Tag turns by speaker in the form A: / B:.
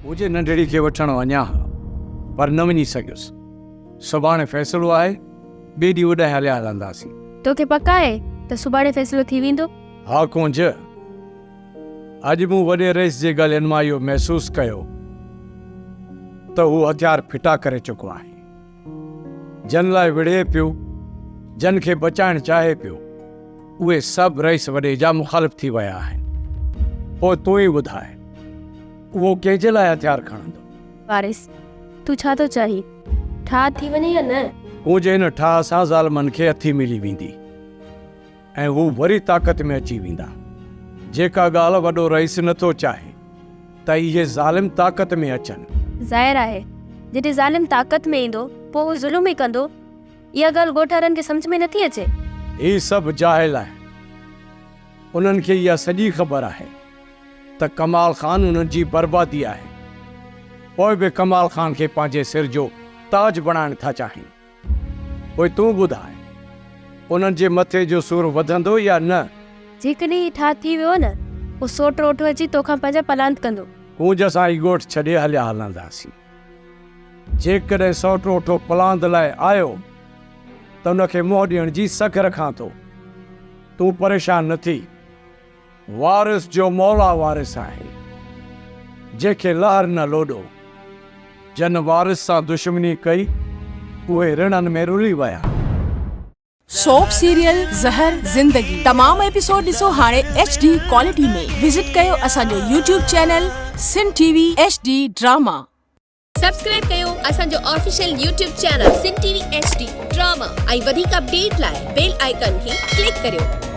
A: منهنجي ننڍڙي کي وٺڻ وڃان ها، پر نه وڃي سگهيس. سڀاڻي فيصلو آهي، ٻئي ڏينهن اوڏانهن هليا هلنداسين.
B: توکي پڪ آهي ته سڀاڻي فيصلو ٿي ويندو؟
A: ها ڪونج، اڄ مون وڏي رئيس جي ڳالهين مان اهو محسوس ڪيو ته هو هٿيار ڦٽا ڪري چڪو آهي. جن لاء وڙهي پيو، جن کي بچائڻ چاهي پيو، اهي سڀ رئيس وڏي جا مخالف ٿي ويا آهن. پوء تون ئي ٻڌاء، اهو ڪنهن جي لاء هٿيار کڻندو؟
B: وارث، تون ڇا ٿو چاهين؟ ٺاهه ٿي وڃي يا نه؟
A: ڪونج ان ٺاهه سان ظالمن کي اٿي ملي ويندي ۽ هو وري طاقت ۾ اچي ويندا. جيڪا ڳالهه وڏو رئيس نه ٿو چاهي ته اهي ظالم طاقت ۾ اچن.
B: ظاهر آهي، جڏهن ظالم طاقت ۾ ايندو، پوء هو ظلم ئي ڪندو. اها ڳالهه ڳوٺ وارن کي سمجهه ۾ نٿي اچي.
A: هي سڀ جاهل آهن. انهن کي اها سڄي خبر آهي ته ڪمال خان انهن جي بربادي آهي. پوء به ڪمال خان کي پنهنجي سر جو تاج بڻائڻ ٿا چاهين. پوء تون ٻڌاء، انهن جي مٿي جو سور وڌندو يا نه؟
B: جيڪڏهن هي ٺاهه ٿي ويو نه، پوء سوٽ روٺو اچي توکان پنهنجا پلاند ڪندو.
A: ڪونج اسان هي ڳوٺ ڇڏي هليا هلنداسين. جيڪڏهن سوٽ روٺو پلاند لاء آيو ته ان کي منهن ڏيڻ جي سگهه رکان ٿو. تون پريشان نه ٿي. وارث جو مولا وارث آهي، جنهن کي لهر نه لوڏو. جن وارث سان دشمني ڪئي، اهي رڻن ۾ رلي ويا.
C: سوپ سيريل زهر زندگي تمام ايپيسوڊ ڏسو هاڻي ايڇ ڊي ڪوالٽي ۾ وزٽ ڪيو اسان جو YouTube channel Sindh T V H D drama.
D: Subscribe ڪيو اسان جو official YouTube channel Sindh T V H D drama ۽ وڌيڪ اپڊيٽ لاء بيل آئيڪان کي ڪلڪ ڪريو.